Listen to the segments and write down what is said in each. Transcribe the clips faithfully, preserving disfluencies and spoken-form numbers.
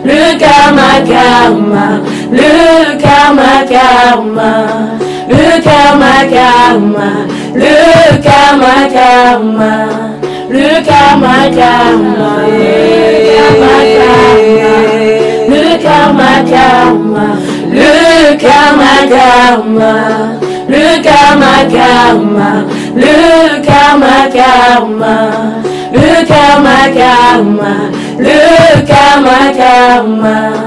Le karma, karma, le karma, karma, le karma, karma, le karma, karma, le karma, karma, le karma, karma, le karma, karma, le karma, karma, le karma, karma, le karma, karma, le karma, karma, le karma, karma,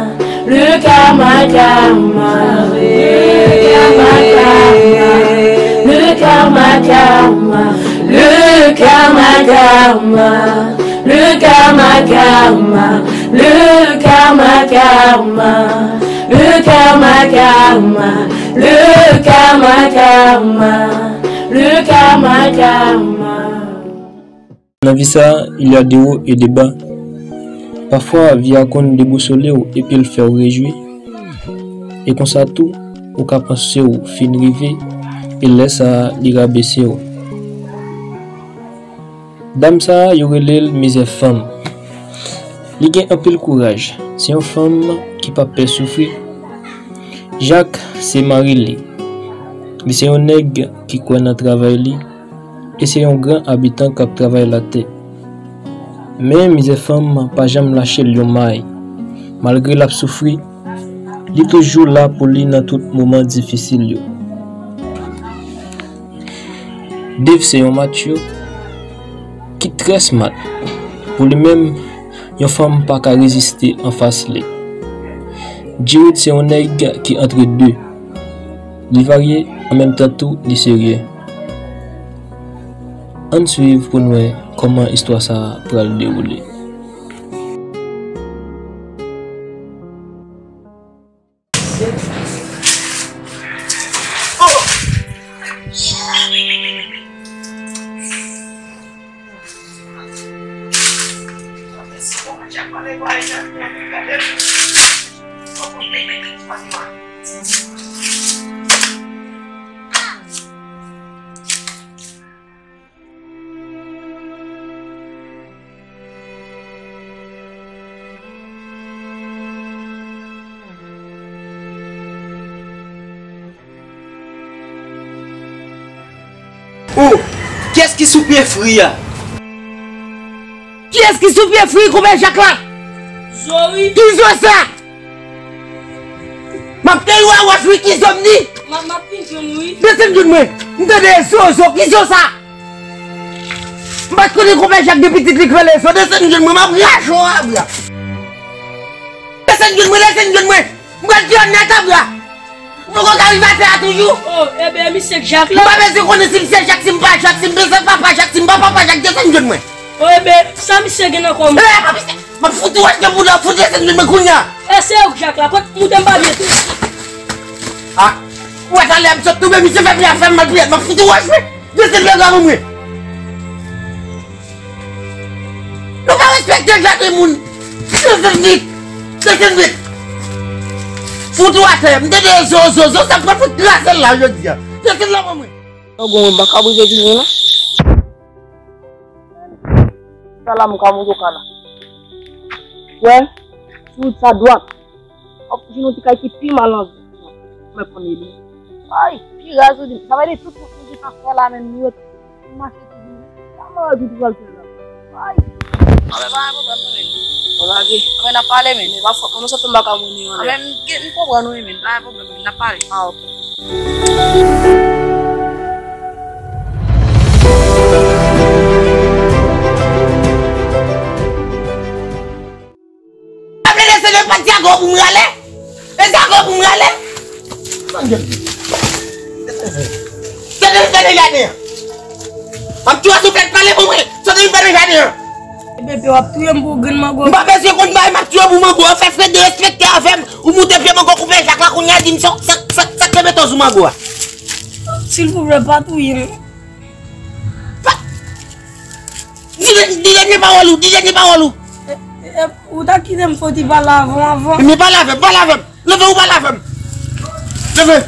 le karma, karma, le karma, karma, le karma, karma, le karma, karma, le karma, karma, le karma, karma, le karma, karma, le karma, karma. Nan vi sa, il y a des hauts et des bas. Pafwa, vi a konn debousole w epi l fè w rejwi. E konsa tou, ou ka panse w fin rive, e lè sa a, li rabese w. Dam sa a, yo rele l mizè fanm. Li gen anpil kouraj. Se yon fanm ki pa pè soufri. Jak se mari li. Li se yon nèg ki kwè nan travay li. E se yon gran abitan k ap travay latè. Men mizè fanm pa janm lache l yon may. Malgre l ap soufri, li toujou la pou li nan tout moman difisil yo. Dave se yon macho ki trè smart. Pou li menm, yon fanm pa ka reziste anfas li. Jared se yon nèg ki antre de. Li varye, an menm tan tou, li serye. Ann swiv pou n wè kòman istwa sa a pral dewoule. Oh, kiyès ki sou pye fri a? Kiyès ki sou pye fri konpè Jak la? Zo wi. Ki zo sa? M ap te yo a wòch wi, ki zo m ni? M ap, m ap vin jwenn ou wi. Desann jwenn mwen. M tande zo, zo, ki zo sa? M pa t konnen konpè Jak gen pitit li k rele zo. Desann jwenn mwen, m ap rache w a bra. Desann jwenn mwen, desann jwenn mwen. M pral di w nèt a bra. Ou poko ka rive atè a toujou? Oh, ebyen, misye k Jak la. M pa bezwen konnen si m se Jak, si m pa Jak, si m se papa Jak, si m pa papa Jak, desann jwenn mwen. Oh, ebyen, sa misye gen nan kò m? Eh, pa misye, m ap fout ou wòch nan bouda w, fout desann jwenn mwen kounye a. E se ou k Jak la, kot moute m pa byen tou. Ah, ou wè talè a m sot tonbe, misye fè pye a fè m mal, pye a, m ap fout ou wòch wi. Desann lè granmoun mwen. Nou pa respekte jèn moun. Desann vit. Desann vit. Fout ou atè. M tande zo, zo, zo, sa pral fout kraze l la jodi a. Desann la, mwen. Yo, bon, mwen pa ka bouje di non, non. Sa la, m ka monte w ka la. Wè, sou wout sa dwat. W ap jwenn yon ti kay ki pi mal nan vil. Mwen konnen li. Ay, pi raz ou di. Sa vle di tout wout nou gentan fè la, men nou ret, nou mache toujou. Sa maladi nou pral fè la. Ay. A, men pa gen pwoblèm, non, men. Bon, lage. A, men n ap pale, men. Men pa fòt mwen, nou sot m pa ka monnen anlè. A, men m, m konprann ou, men. Pa gen pwoblèm, men. N ap pale. A, oke. Ap rele se de pati a gwo pou m rale. E sa gwo pou m rale. Tande, tande, gade. M ap tou sou tèt pale pou mwen. Tande, tande, gade. Bebe, w ap touye m pou grenn mango. M pa bezwen konn bagay, m ap touye pou mango. Ou fè frè derespekte avè m. Ou moute pye mango koupe jak la kounye a, di m sa, sa, sa, sa k te mete w sou mango a. Silvouplè, pa touye m. Pa, di, di dènye pawòl ou, di dènye pawòl ou. E, e, e, ou ta kite m fò ti pale avè w anvan. Men pale avè m, pale avè m. Leve ou pale avè m. Leve.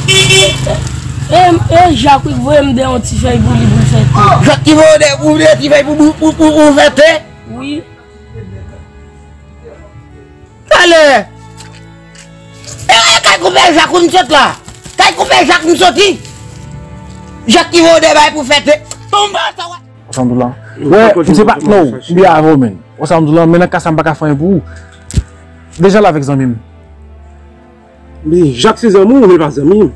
E, e, Jak wi k voye m dèyè yon ti fèy pou li pou l fè te. Jak ki voye w dèyè pou, pou, pou, pou, pou, pou fè te? Wi. Lè. E, e, kay konpè Jak ou m sot la. Kay konpè Jak m soti. Jak ki voye de bay pou fète. Tonba sa wè. Ou sa m di w la? Wè, m se patnè w, m byen avè w, menn. Ou sa m di w la, men nan ka sa m pa ka fè anyen pou ou. Deja l avèk zanmi m. Men Jak se zanmi w, men l pa zanmi m.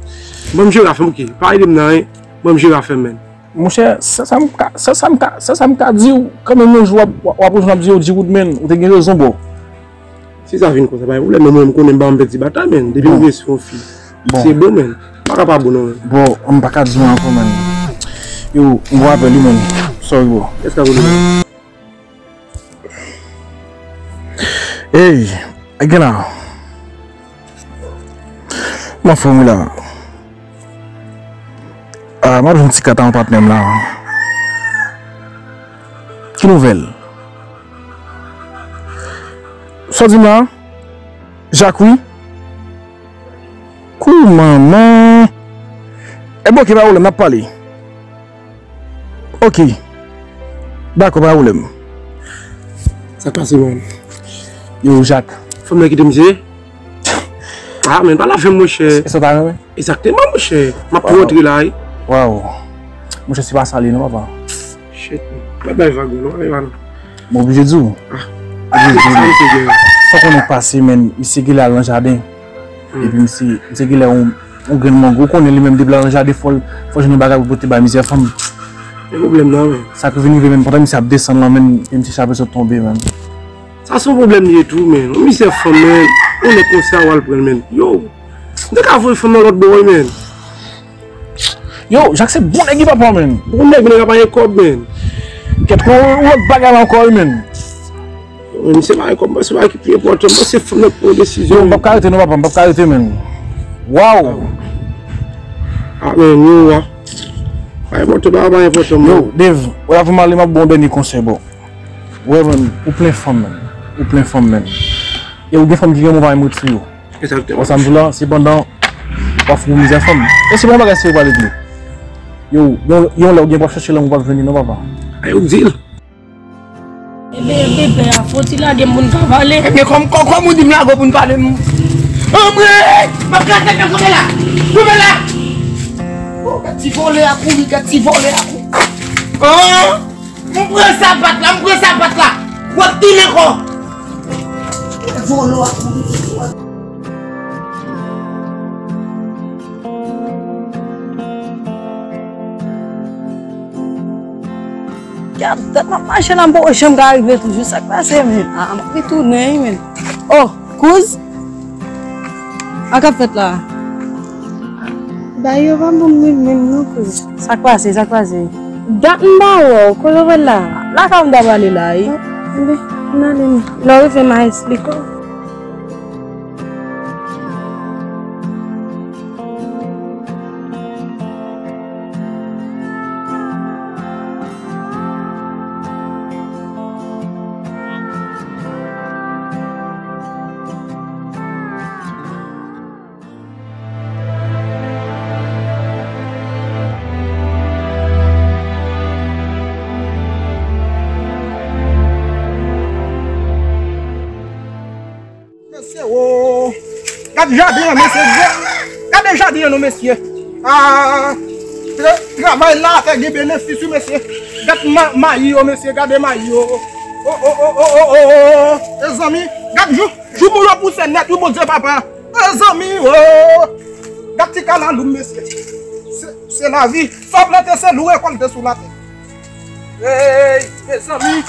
Ban m jere afè m, oke. Pa ede m nan anyen. Ban m jere afè m, menn. Monchè, sa, sa m ka, sa, sa m ka, sa, sa m ka di w, kanmenm yon jou w ap, w ap, w ap jwenn ap di yo di wout, menn, ou te gen rezon, bro. Si sa vin konsa, pa gen pwoblèm, men mwen, m konnen m pa janm pèdi batay, menn. Depi m resi yon fi, se bon, menn. M pa ka pa bon, non, menn. Bro, m pa ka di w ankò, menn. Yo, m gon apèl wi, menn. Sorry, bro. Èske a vole, menn? Ey, gen la. Kòman fòm ou la? Ah, m ap jwenn ti kat a yon patnè m la. Ki nouvèl? Sa w di m la? Jak wi? Kou manman. Enben, oke, pa pwoblèm, n ap pale. Oke. Dakò, pa pwoblèm. Sa k pase, man? Yo, Jak. Fanm nan kite m, se? Ah, men pa la fè m, monchè. E sa w ta renmen? Egzakteman, monchè. M ap tou rantre la, wi. Waw. Monchè, se pa sa l ye, non, papa. Shit, man. Pa bay vag, non, ale la, non. M oblije di w. Ah. Oblije di w. Sa misye gen? Sa w konnen k pase, menn, misye genlè al nan jaden. Hmm. Epi misye, misye genlè yon, yon grenn mango. Ou konnen li menm depi l al nan jaden, fò l, fò l jwenn yon bagay pou pote bay mizè fanm. E pwoblèm nan, men. Sa k vin rive, menn, pandan misye ap desann lan, menn, e misye chape sot tonbe, menn. Sa se yon pwoblèm li ye tou, menn. Yon mizè fanm, menn. Yon nèg konsa w al pran l, menn. Yo, m te ka voye fanm nan lòt bò, wi, menn. Yo, Jak se bon nèg wi papa, menn. Bon nèg, men nèg la pa gen kòb, menn. Kèt, yon lòt bagay la ankò wi, menn. Yo, menn, se bagay kòb, se bagay ki pi enpòtan. Mwen se fanm nan ki pran desizyon. Yo, m p ap ka rete non, papa, m p ap ka rete, menn. Waw. Ah, menn, yo, wa. Pa enpòtan, pa, pa enpòtan, menn. Yo, Dave, ou la pou m ale, m ap ba w dènye konsèy, bro. Wè, menn, ou plen fanm, menn. Ou plen fanm, menn. E ou gen fanm ki gen move motiv yo. Egzakteman. Wè sa m di w la, se pandan w ap fou pou mizè fanm. E se pa yon bagay serye w pral regle. Yo, yon, yon lè ou gen pou w ap chèche lanmou w p ap jwenn li non, papa. Ay, ou di l. Ebyen, bebe a, fò w ti lage m pou n ka pale. Ebyen, kòm, kòm, kòm ou di m lage w pou n pale, m. Anmwey! M ap kraze tèt nan kote la! Kote la! Oh, gad ti vòlè a kouri, gad ti vòlè a kouri. Oh! M pran sapat la, m pran sapat la. W ap tounen ankò. Vòlò a kouri. Gad dat m ap mache la, m poko janm ka rive toujou. Sa k pase, menn? Ah, m ap retounen wi, menn. Oh, kouz. Sa k ap fèt la? Bagay yo pa bon menm menm non, kouz. Sa k pase, sa k pase? Dat m pa wè w, kote w pral la? Lakay ou m ta prale la wi. Anben, ann ale non. Lè w rive m a esplike w. Mesye, o! Gad jaden an, mesye! Gade jaden an non, mesye! Ah! Tra-, travay latè gen benefis wi, mesye! Gad ma-, mayi yo, mesye! Gade mayi yo! O, o, o! Mezanmi, gad jou, jou moulo pouse nèt wi, Bondye papa! Mezanmi, o! Gad ti kalalou, mesye! Se, se lavi! Sa w plante, se li w rekòlte sou latè! Ey, mezanmi!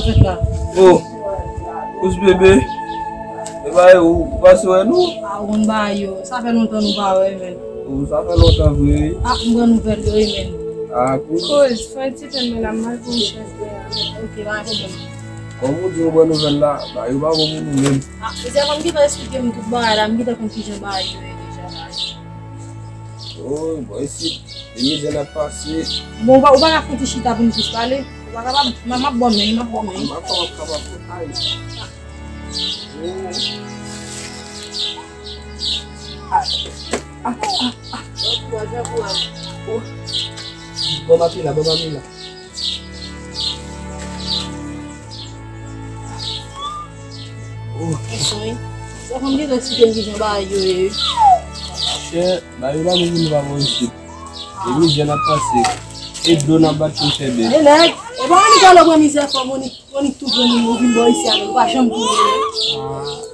Fèt la. Oh, Kouz bebe. E bay ou, ou pase wè nou? Ah, ou konn bagay yo. Sa fè lontan nou pa wè, men. Oh, sa fè lontan vre, wi. Ah, m pran nouvèl yo, wi, men. Ah, Kouz. Kouz, fè yon ti tann mwen la, m al pran yon chèz dèyè a, men. Ok, pa gen pwoblèm. Kòm ou di ou pran nouvèl la, bagay yo pa bon pou nou menm. Ah, mezanmi, m gentan eksplike m tout bagay la, m gentan konn kijan bagay yo ye deja la. Oh, bò isit, e mizè n ap pase. Bon, ou pa, ou pa ka fouti chita pou n jis pale? Ou pa kapab? M, m ap ba w men, m ap ba w men. M ap kapab, kapab. Ay. Oh. Ah, ah, ah, ah. Bon kouraj, bon kouraj. Oh. Bon, m ap la, bon, m ap la. Oh. Mezanmi, sa fè m gentan eksplike m kijan bagay yo ye, wi. Chè, bagay yo pa bon pou nou pa bò isit. E mizè n ap pase. E dlo n ap bat pou n fè bèt. E nèg, e pa annik al pran mizè fanm, annik, annik tou pran nou, nou vin bò isi avè l, ou pa janm tounen. Ah.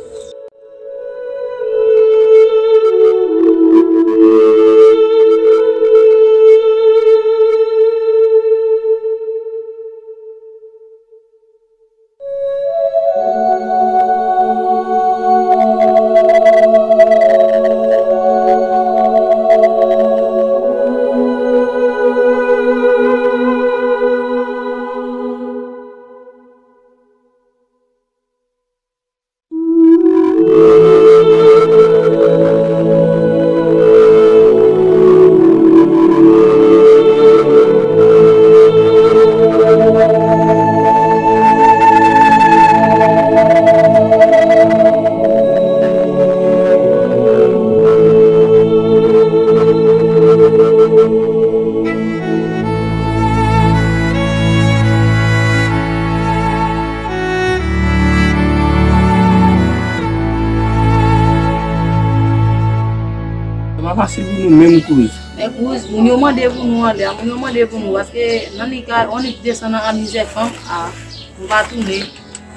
Sa pa fasil pou nou menm, Kouz. Men Kouz, moun yo mande pou nou anlè a, moun yo mande pou nou, paske nan li ka, on li desann nan mizè fanm, a, nou pa tounen.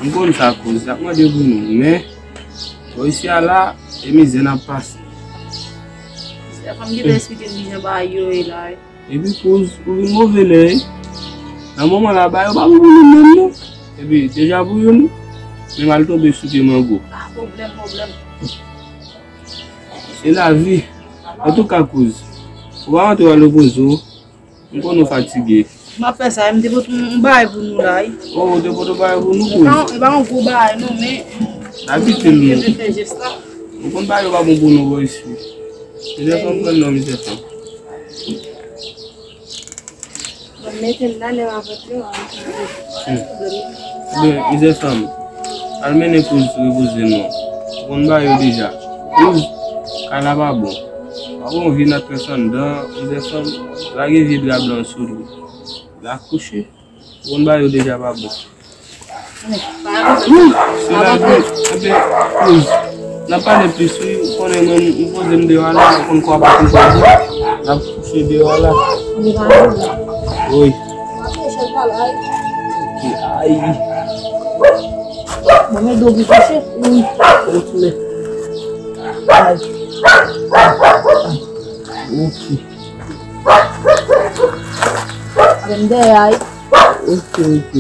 M konn sa, Kouz, y ap mande pou nou, men, bò isi a la, e mizè n ap pase. Mizè fanm ki te eksplike m kijan bagay yo ye la, wi. Epi Kouz, ou vin move lè, wi. Nan moman la, bagay yo pa bon pou nou menm, non. Epi, deja pou youn, men m al tonbe sou pye mango. Ah, pwoblèm, pwoblèm. Se lavi. Antouka, Kouz, ou pa antre w al repoze w. M konn ou fatige. M ap fè sa, m te pote yon, yon bagay pou nou la, wi. Oh, ou te pote yon bagay pou nou, Kouz? E pa yon, e pa yon gwo bagay, non, men. N a kite l, non. Mwen fè jès la. Ou konn bagay yo pa bon pou nou, bò isi. Mizè fanm pran non, mizè fanm. Bon, mete l la, lè w a vant yo, a. Hmm. Bon, mizè fanm, al mennen Kouz repoze non. Ou konn bagay yo deja. Kouz, kay la pa bon. Pa bon, vye nat rès anndan, mizè fanm, lage vye dra blan sou li. L a kouche. Ou konn bagay yo deja pa bon. Wi, se la tou. Enben, Kouz, n ap pale plis, wi. Ou konnen mwen, m poze m deyò a la, ou konn kò a pa fin poze. N ap kouche deyò a la. Wi. Ok, ay. Mwen, men do pou kouche. Wi. Retounen. Ay. Ok. Ap vin dèyè a, wi. Ok, ok.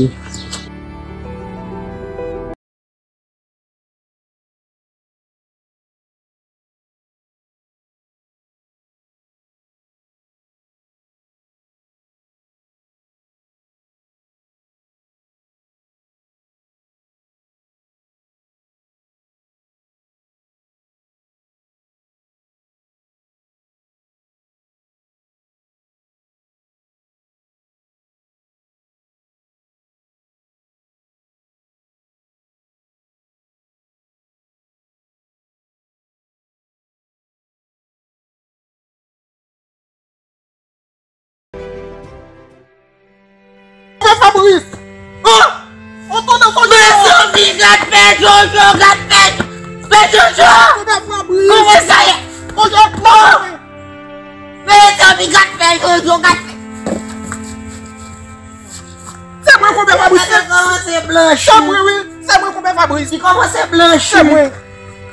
Fè Fabrice! Ah! On tande Fabrice! Mezanmi, gad fè Jojo, gad fè, fè Jojo! Fè Fabrice! Kòman sa ye? Oh! Mezanmi, gad fè Jojo, gad fè. Se mwen konpè Fabrice. Li kòmanse blanchi. Se mwen, wi. Se mwen konpè Fabrice. Li kòmanse blanchi. Se mwen.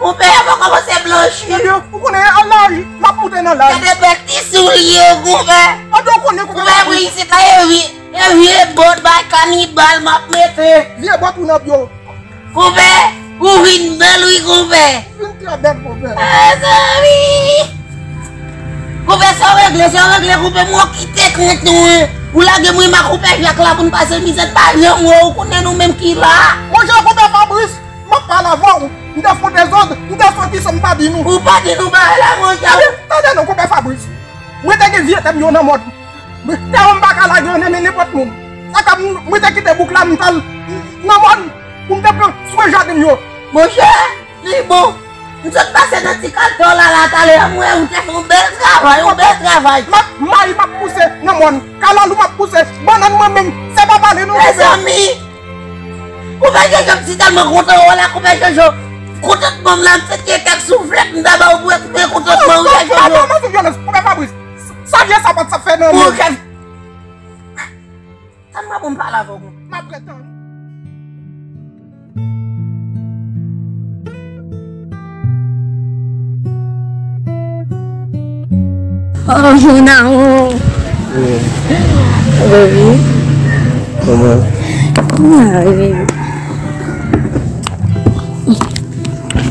Konpè a kòmanse blanchi. Ebyen, ou konnen, an laj, m ap moute nan laj. Gade bèk ti soulye, konpè. Anben, ou konnen, konpè. Konpè, wi, se ta ye, wi. E vye bòt bay kanibal m ap mete. Vye bòt ou nan pye w. Konpè, ou vin bèl wi konpè. Vin trè bèl konpè. Mezanmi. Konpè sa w regle, sa w regle konpè mwen kite kont nou wi. Ou lage mwen ma konpè Jak la pou n pase mizè n pa janm wè ou konnen nou menm ki la. Monchè konpè Fabrice, m ap pale avè w. M te fè dezòd, m te soti san m pa di nou. Ou pa di nou bagay la monchè. Tande non konpè Fabrice. Mwen te gen vye tè m yo nan mòd. Tè w m pa ka lage nan men nenpòt moun. Sa ka m, mwen te kite bouk la m t al nan mòn pou m te pran swen jaden m yo. Monchè, li bon. M sot pase nan ti kaltò la la talè a, m wè ou te fè yon bèl travay, yon bèl travay. M ap mayi m ap pouse nan mòn. Kalalou m ap pouse. Bannann mwen menm, se pa pale non. Mezanmi, ou pa gen janm si tèlman kontan wè la, konpè Jojo. Kontantman m la, m sot gen kèk souflèt, m ta ba ou pou eksprime kontantman ou, Jojo. Mwen sou vyolans, konpè Fabrice. Sa vye sapat sa fè nan men. Monchè. Tann mwen pou m pale avè w. M ap ret tann. Oh, mon amour. Wi. Baby. Kòman? Kòman, baby?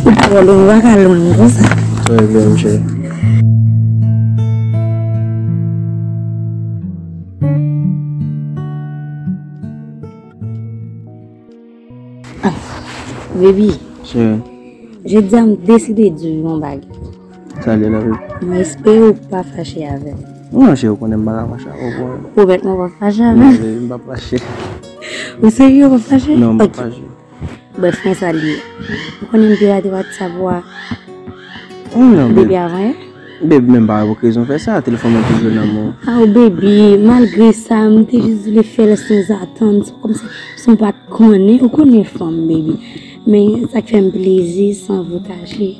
Ou twò long, ou pa ka long konsa. Trè byen, cheri. Ah, baby. Cheri. Jodi a m deside di w yon bagay. Sa l ye la, baby? M espere w pa fache avè m. Non, cheri, ou konnen m pa ka fache avè w, bro. Pwomèt mwen w p ap fache avè m. Non, baby, m p ap fache. Ou serye, w p ap fache? Non, m p ap fache. Brèf, men sa l ye. Ou konnen m pirate WhatsApp ou a depi avan yè? Babe, men m pa wè pou ki rezon w fè sa, telefòn mwen toujou nan men w. Aw, baby, malgre sa, m te jis vle fè l sanzatann, se kòmsi si m pa t konnen, ou konnen fanm, baby. Men sa k fè m plezi, san vou kache,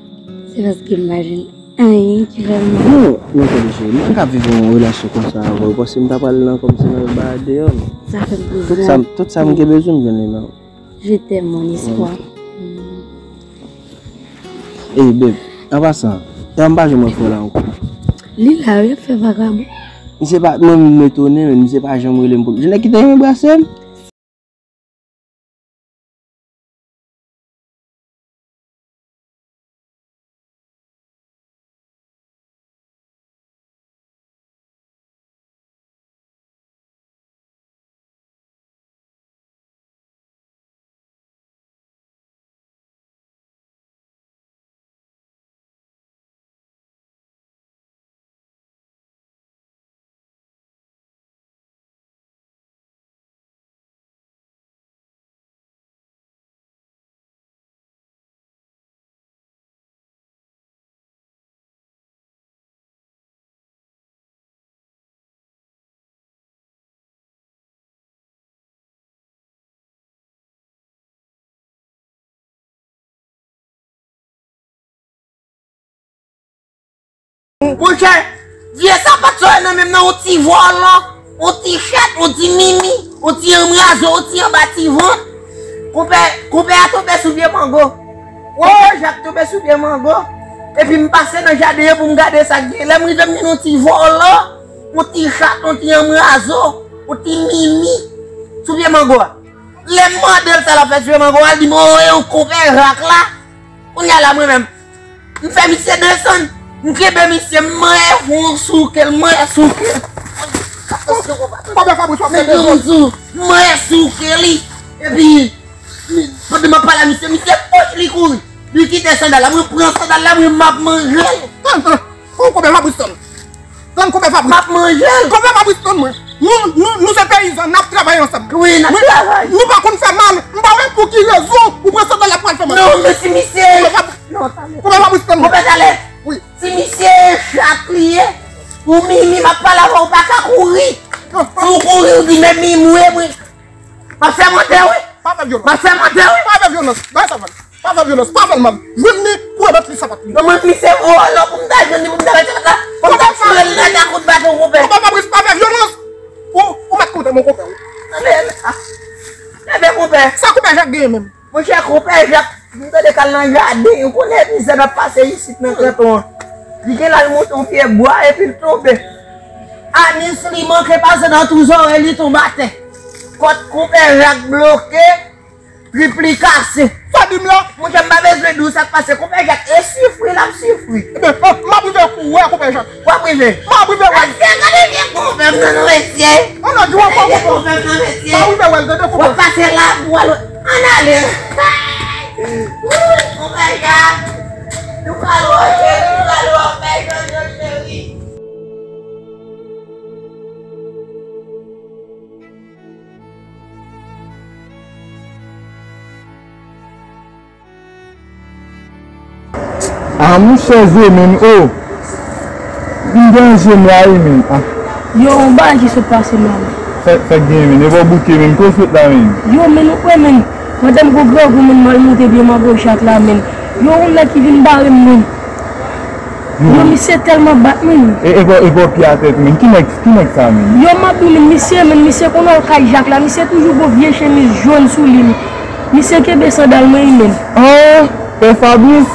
se paske m pa jwenn anyen ki fè m mal. Non, non, tande cheri, m pa ka viv yon relasyon konsa avè w, paske m ta pral nan kòmsi nan yon bagay deyò, non. Sa fè m plezi. Tout sa, tout sa m gen bezwen, m jwenn li nan ou. Je t'aime, mon espoir. Ey, babe, an pasan, tè m pa janm wè frè la ankò. Li la, wi, ap fè vagabon. Misye pa, mwen menm m etone, men misye pa janm rele m pou, je nèg ki te renmen brase m. Monchè, vye sapat sa yo nan men m nan, yon ti vòlò, yon ti chat, yon ti mimi, yon ti anmrazo, yon ti anba ti vant. Konpè, konpè a tonbe sou pye mango. Konpè Jak tonbe sou pye mango. Epi m pase nan jaden an pou m gade sa k gen. Lè m rive m jwenn yon ti vòlò, yon ti chat, yon ti anmrazo, yon ti mimi sou pye mango a. Lè m mande l sa l ap fè sou pye mango a, l di m, o, e yon konpè Jak la. Kounye a la mwen menm, m fè misye desann. M kenbe misye, m manyen fon souke l, manyen souke l. Konpè Fabrice, w ap fè dezòd. M manyen souke li. Epi, pandan m ap pale a misye, misye poch li kouri. Li kite sandal la, mwen pran sandal la, mwen m ap manje l. Tann, tann. Ou konpè Fabrice tann. Tann konpè Fabrice. M ap manje l. Konpè Fabrice tann mwen. Nou, nou, nou se peyizan, n ap travay ansanm. Wi, n ap travay. Nou pa konn fè mal. M pa wè pou ki rezon ou pran sandal la pou al fè mal. Non, men si misye. Konpè Fabrice tann mwen. Konpè Fabrice tann mwen. Konpè talè. Wi. Si misye chat li ye, ou mimi, m ap pale avè w, ou pa ka kouri. Si w kouri, ou di, men mimi, wi, mwen. M ap fè mantè, wi. Pa fè vyolans. M ap fè mantè, wi. Pa fè vyolans. Bay sa fè l. Pa fè vyolans. Pa fè l mal. Jwenn li pou remèt li sapat li. Non, mwen plis se vòlò pou m ta jwenn li, pou m ta mèt sapat la. Pou m ta tire l nan ta kout baton, konpè. Konpè Fabrice, pa fè vyolans. Ou, ou mèt kontan, mon konpè, wi. Tande, ah. Tande, konpè. Sa konpè Jak genyen menm? Monchè, konpè Jak, m tande k al nan jaden, ou konnen mizè n ap pase isit nan kanton an. Li gen l al monte yon pye bwa, epi l tonbe. Anis li manke pase nan twou zòrèy li tonbe atè. Kòt konpè Jak bloke, triplikase. Sa di m la? Monchè, m pa bezwen di w sa k pase. Konpè Jak e soufri l ap soufri. Ebyen, m ap rive wè konpè Jak. W ap rive? M ap rive wè l. Mesye, gade vye konpè m nan, non, mesye. An nan di w ankò konpè. Vye konpè m nan, mesye. M ap rive wè l, tande konpè. W ap pase labou al. Ann ale. Wouy, konpè Jak. Nou pral wè, nou pral wè, konpè Jak, cheri. Ah, monchè, Zo, menm, oh. M danje m la, wi, menm, ah. Yo, yon bagay ki sot pase, menm. Sa, sa k genyen, menm? E bò bouke, menm, kote w sot la, menm? Yo, menm, ou kwè, menm, pandan m gwo grangou, menm, m al monte pye mango Jak la, menm. Yo, yon nèg ki vin bare m, menm. Yo, misye tèlman bat, menm. E, e bò, e bò pye atè tou, menm. Ki nèg, ki nèg sa, menm? Yo, m ap di w, menm, misye, menm, misye konn al kay Jak la. Misye toujou gon vye chemiz jòn sou li, menm. Misye kenbe sandal mwen, wi, menm. Ah, Pè Fabris?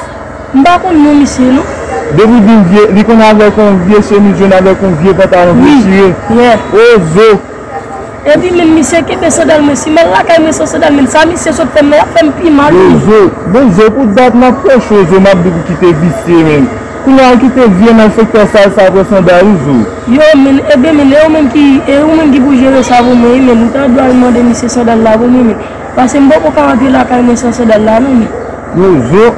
M pa konn non misye, non. Depi w di m vye, li konn avèk yon vye chemiz jòn, avèk yon vye pantalon dechire. Wi, yeah. O, Zo! Epi menm misye kenbe sandal mwen, si m al lakay mwen san sandal, menm sa misye sot fè m nan, y ap fè m pi mal, wi. Yo, Zo, bon, Zo, pou dat m ap pran cho, Zo, m ap di w pou kite visye, menm. Kounye a kite vye malfektè sal sa pran sandal, wi, Zo. Yo, menm, ebyen, menm, e ou menm ki, e ou menm ki pou jere sa pou mwen, wi, menm. Ou ta dwe al mande misye sandal la pou mwen, menm. Paske m poko ka rantre lakay mwen san sandal la, non, menm. Yo, Zo,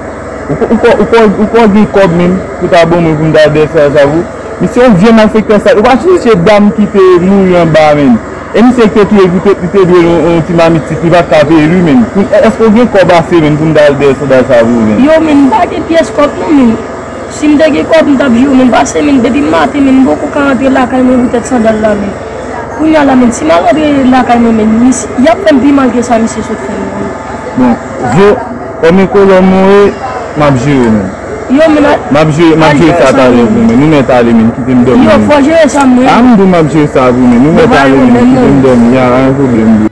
ou ko-, ou ko-, ou ko-, ou ko gen kòb menm pou ta ban mwen pou m ta dèyè sa, sa pou. Misye yon vye malfektè sal. Ou pa sonje dam ki te mouri anba a menm. E misye ki te touye l pou te, li te dwe yon, yon ti mamit tit, li pa t ka peye l wi menm. Pou, èske w gen kòb ase menm pou m ta al dèyè sandal sa pou ou menm? Yo, menm, m pa gen pyès kòb non, menm. Si m te gen kòb, m t ap jere w, menm, pase, menm, depi maten, menm, m poko ka rantre lakay mwen poutèt sandal la, menm. Kounye a la, menm, si m al rantre lakay mwen, menm, misye, y ap fè m pi mal ke sa misye sot fè m nan, menm. Bon, Zo, kòm e kolòn mwen ye, m ap jere, menm. Yo, menm, m ap jere, m ap jere sa talè pou ou, menm. Nou mèt ale, menm, kite m dòmi, menm. Yo, fò jere sa, mwen. A, m di w m ap jere sa pou ou, menm. Nou mèt ale, menm, kite m dòmi, y a pa yon pwoblèm, bro.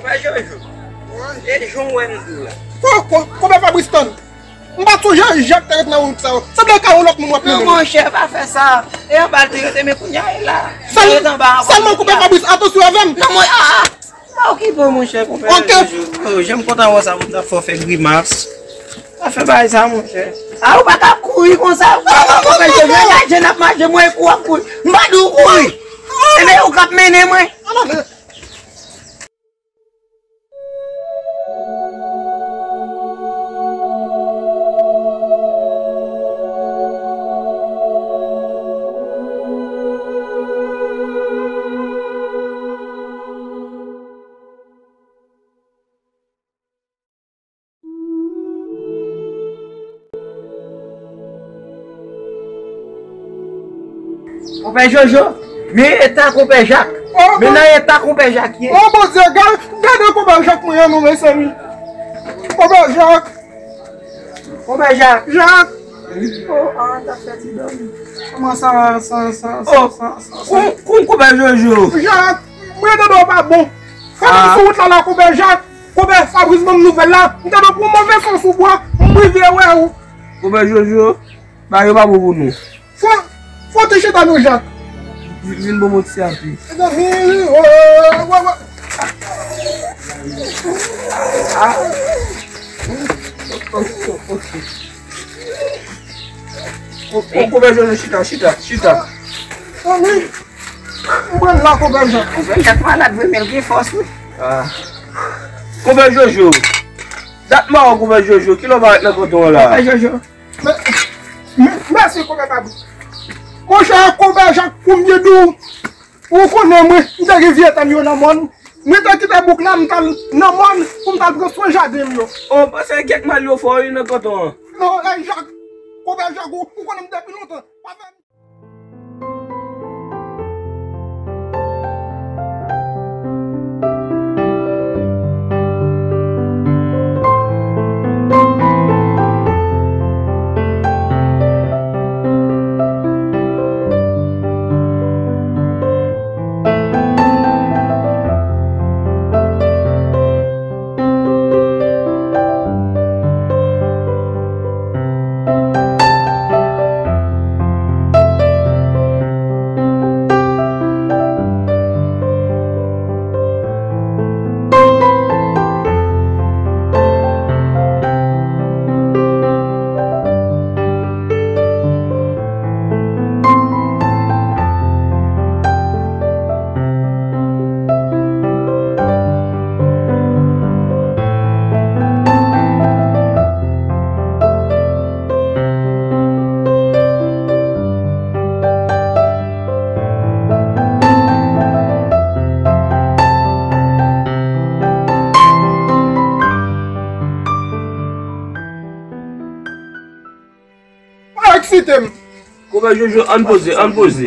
Konpè Jojo. Wi. E jan w wè m di w la. Ko, ko, konpè Fabris, tann. M pa t sonje Jak te ret nan wout sa yo. Sanble kay yon lòt moun w ap mennen. Non, monchè, pa fè sa. E anba l te rete, men kounye a e la. Sa l rete anba ankò. Sèlman konpè Fabris, atansyon avè m. Non, mwen, a, a. Pa okipe w, monchè, konpè Jojo. Oh, jan m kontan wè w sa, pou m ta fè w fè grimas. Pa fè bagay sa, monchè. A, ou pa t ap kouri konsa. Ou pa konpè Jojo, gade jan n ap mache, mwen, kou w ap kouri. M pa di w kouri. Ebyen, ou k ap mennen mwen. Konpè Jojo, men eta konpè Jak. Oh, men nan eta konpè Jak ye. Oh, Bondye, gade, gade konpè Jak mwen an non, mezanmi. Konpè Jak. Konpè Jak. Jak. Oh, ah, ta fè ti dòmi. Kòman sa, sa, sa, sa, oh, sa, sa, sa. Kon, kon konpè Jojo. Jak, mwen tande w pa bon. Fè m sou wout la la, konpè Jak. Konpè Fabris ban m nouvèl la. M tande w pran move sans sou bwa. M rive wè ou. Konpè Jojo. Bagay yo pa bon pou nou. Fò, fò te chita non, Jak. Vin, vin bon mwen ti api. Mezanmi, wè, wè, wè. Ah. Ok, ok. Konpè Jojo, chita, chita, chita. Mezanmi, m pran la, konpè Jak. Konpè Jak malad vre, men l gen fòs, wi. Ah. Konpè Jojo. Dat m pa wè w, konpè Jojo. Kilè w parèt nan kanton an la? Konpè Jojo. Men, men, mèsi, konpè Fabris. Monchè, konpè Jak, pou m byen di w, ou konnen mwen, m te gen vye tè m yo nan mòn. Mwen te kite bouk la, m t al nan mòn pou m t al pran swen jaden m yo. Oh, m panse kèk mal yo fè w wi nan kanton an. Non, e Jak, konpè Jak, ou, ou konnen m depi lontan. Pa fè m. Frè Jojo, ann poze, ann poze.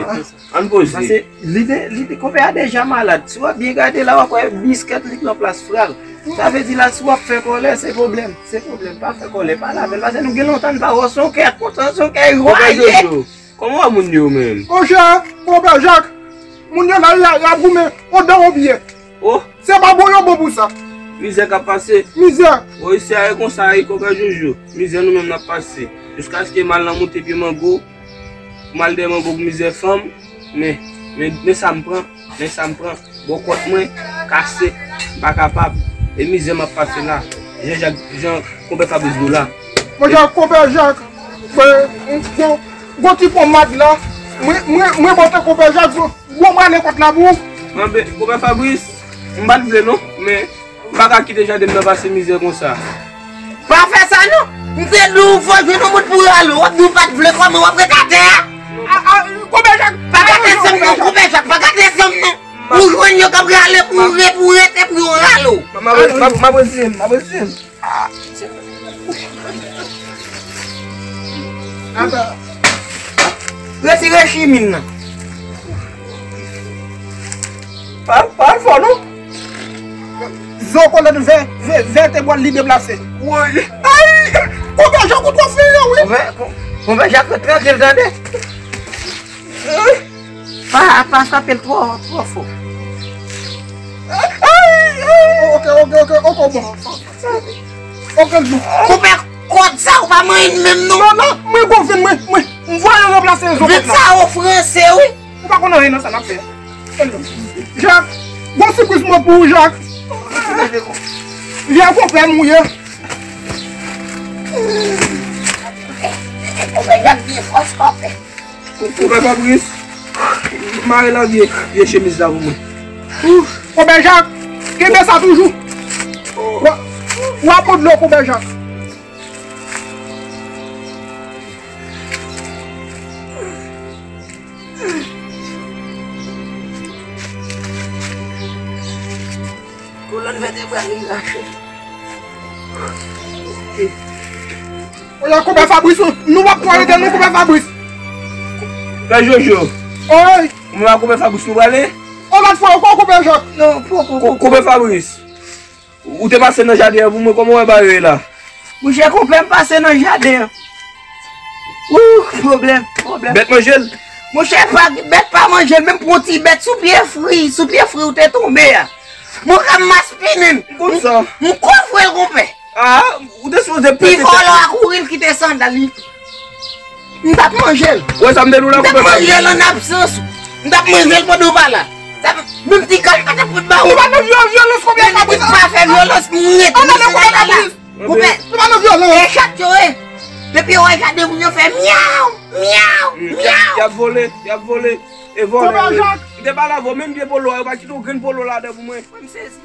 Ann poze. Paske li de, li de, konpè a deja malad. Si w ap byen gade la, w ap wè biskèt li pran plas fra l. Sa vle di la, si w ap fè kòlè, se pwoblèm. Se pwoblèm. Pa fè kòlè, pale avè l. Paske nou gen lontan n pa wè w, se yon kè kontan, se yon kè raje. Kòman w wè moun yo menm? Monchè, konpè Jak, moun yo la, y a, y ap goumen, on dan on pye. Oh! Se pa bon yo bon pou sa. Mizè k ap pase. Mizè. Bon, isi a e konsa, e konpè Jojo. Mizè nou menm n ap pase. Jiskaske mal lan moute pye mango, mal dèyè mango pou mizè fanm. Men, men, men sa m pran, men sa m pran. Bò kòt mwen kase, m pa kapab. E mizè m ap pase la. Jan Jak, jan konpè Fabrice di w la. Monchè, konpè Jak, fè, gwo, gwo ti pon mad la. Mwen, mwen, mwen bote konpè Jak, gwo, gwo mwa nenpòt la pou ou. Anben, konpè Fabrice, m pa t vle non, men m pa ka kite jaden m nan pase mizè konsa. Pa fè sa non! M te di w fò jwenn yon moun pou rale w, w ap di w pa t vle kòman w ap ret atè a? A, a, konpè Jak! Pa gade zanm non, konpè Jak, pa gade zanm non! Ou jwenn yo k ap rale pou w re-, pou w rete pou yo rale w. M ap, m ap, m ap retire m, m ap retire m. Retire chimin nan. Pa, pa fò non. Zo kolòn vè, vè, vè te bwal li deplase. Woy. Ay! Konpè Jak ou twò fè yo wi. Konpè, kon-, konpè Jak ret trankil tande. Pa, pa frape l twò, twò fò. Ay, ay. Ok, ok, ok, ok, bon. Ok, bon. Konpè, kòd sa ou pa manyen menm non. Non, non, mwen gon vin, mwen, mwen, m voye ranplase zo kòd la. Vin sa o franse wi. Ou pa konn anyen nan sa n ap fè. Jak, gon sipriz mwen pou ou, Jak. Vye konpè m ou ye. Konpè Jak byen fò, konpè. Konpè Fabrice, mare la vye, vye chemiz la pou mwen. Konpè Jak, kenbe sa toujou. W a, w a pran dlo, konpè Jak. Kolòn vètebral li rache. Oya, konpè Fabrice, nou p ap twò rete non, konpè Fabrice. Pè Jojo. Oy. Mwen ak konpè Fabrice nou prale? On lòt fwa ankò, konpè Jak. Non, poko, poko. Konpè Fabrice. Ou te pase nan jaden an pou mwen, kòman w wè bagay yo ye la? Monchè, konpè m pase nan jaden an. Wouh, pwoblèm, pwoblèm. Bèt manje l? Monchè, pa, bèt pa manje l, menm pou yon ti bèt sou pye fri, sou pye fri ou te tonbe a. Mwen ka maspinen l. M konn sa. M, m kovre l, konpè. Ah, ou te sipoze pete tèt li. Ti vòlò a kouri, l kite sandal li. M t ap manje l. Ou wè sa m te di w la, konpè Fabrice? M t ap manje l an absans ou. M t ap manje l pandan w pa la. Sa, menm ti kal pa t ap fout ba ou. Ou pa nan vyo-, vyolans, konpè Fabrice? M pa fè vyolans, m rete nan sandal la. Konpè. Ou pa nan vyolans. E chat yo ye. Depi yo wè jaden moun yo fè myaw, myaw, myaw. Y ap vole, y ap vole. E vòlè yo ye. Konpè Jak. M te pale avè w, menm vye polo a, yo pa kite yon grenn polo ladan pou mwen. Mwen m sezi.